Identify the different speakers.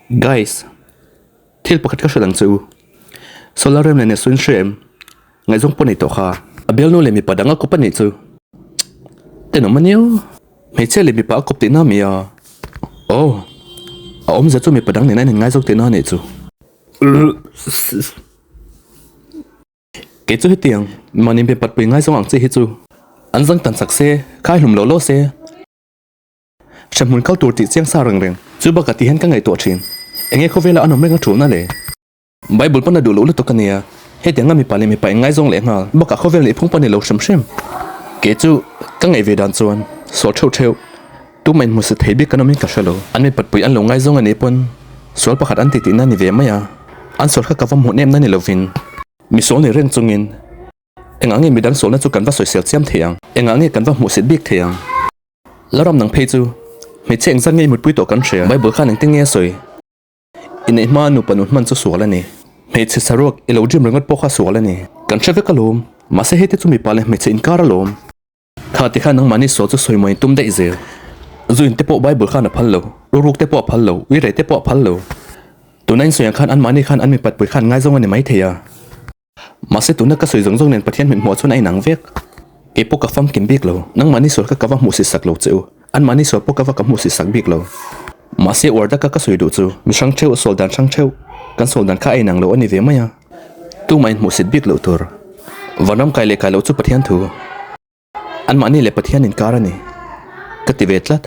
Speaker 1: Guys, thil pakhat ka hrilh ang che u. Solar rem leh Nesuin hre em? Ngaihzawng pawh nei tawh kha. A bialnu leh mipa dang a kawp a nih chu. Tenawm a nia. Hmeichhia leh mipa a kawp tihna a mi a? Aw, a awmzia chu mipa dang nena in inngaizawk tihna a nih chu. Kei chu hetiang mahni mipat pui ngaizawng ang chi hi chu an zang tan sak se, khai hlum lo lo se. Hremhmun kal tur tih chiang sa reng reng chu bakah ti hian ka ngaihtuah thin. Enge khawvela an awm reng a thulna le? Bible pawn a duh loh lutuk a nia. Hetianga mipa leh mipa inngaizawng leh nghal bakah khawvel nih phung pawh ni lo hrim hrim. Kei chu ka ngaih ve dan chuan sual theuh theuh tumah in hmusit thei bik kan awm in ka hre lo. An mipat pui an lo ngaizawng a nih pawn sual pakhat an ti tihna ni ve mai a. An sual kha ka va hmuh nem na ni lovin misual ni reng chungin engah nge midang sualna chu kan va sawisel chiam thei ang? Engah nge kan va hmuhsit bik thei ang? Laram nang phei chu hmeichhe engzat nge i mutpui tawh kan hria. Bible khan engtin nge a sawi? Inneih hma nupa nun hman chu sual a ni. Hmeichhe saruak i lo dream ringawt pawh kha sual a ni. Kan hre vek alawm. Mahse hei te chu mipa leh hmeichhe inkar alawm. Kha ti khan nangmahni sual chu sawi mawi tum daih zel. Zu in te pawh Bible khan a phal lo. Ruruk te pawh a phal lo. Uireh te pawh a phal lo. Tuna in sawi ang khan anmahni khan an mipat pui khan ngaizawng a ni maithei a. Mahse tuna ka sawi zawng zawng nen Pathian hmit hmuah chuan a inang vek. Kei pawh ka famkim bik lo. Nangmahni sual kha ka va hmuh si sak lo che u. Anmahni sual pawh ka va ka hmuh si sak bik lo. Mahse uar taka ka sawi duh chu mi hrang theuh, sawl dan hrang theuh, kan sawl dan kha a inang lo a ni ve mai a. Tumah in hmuhsit bik loh tur. Vanram kai leh kai loh chu Pathian thu. Anmahni leh Pathian inkar a ni. Ka ti ve tlat.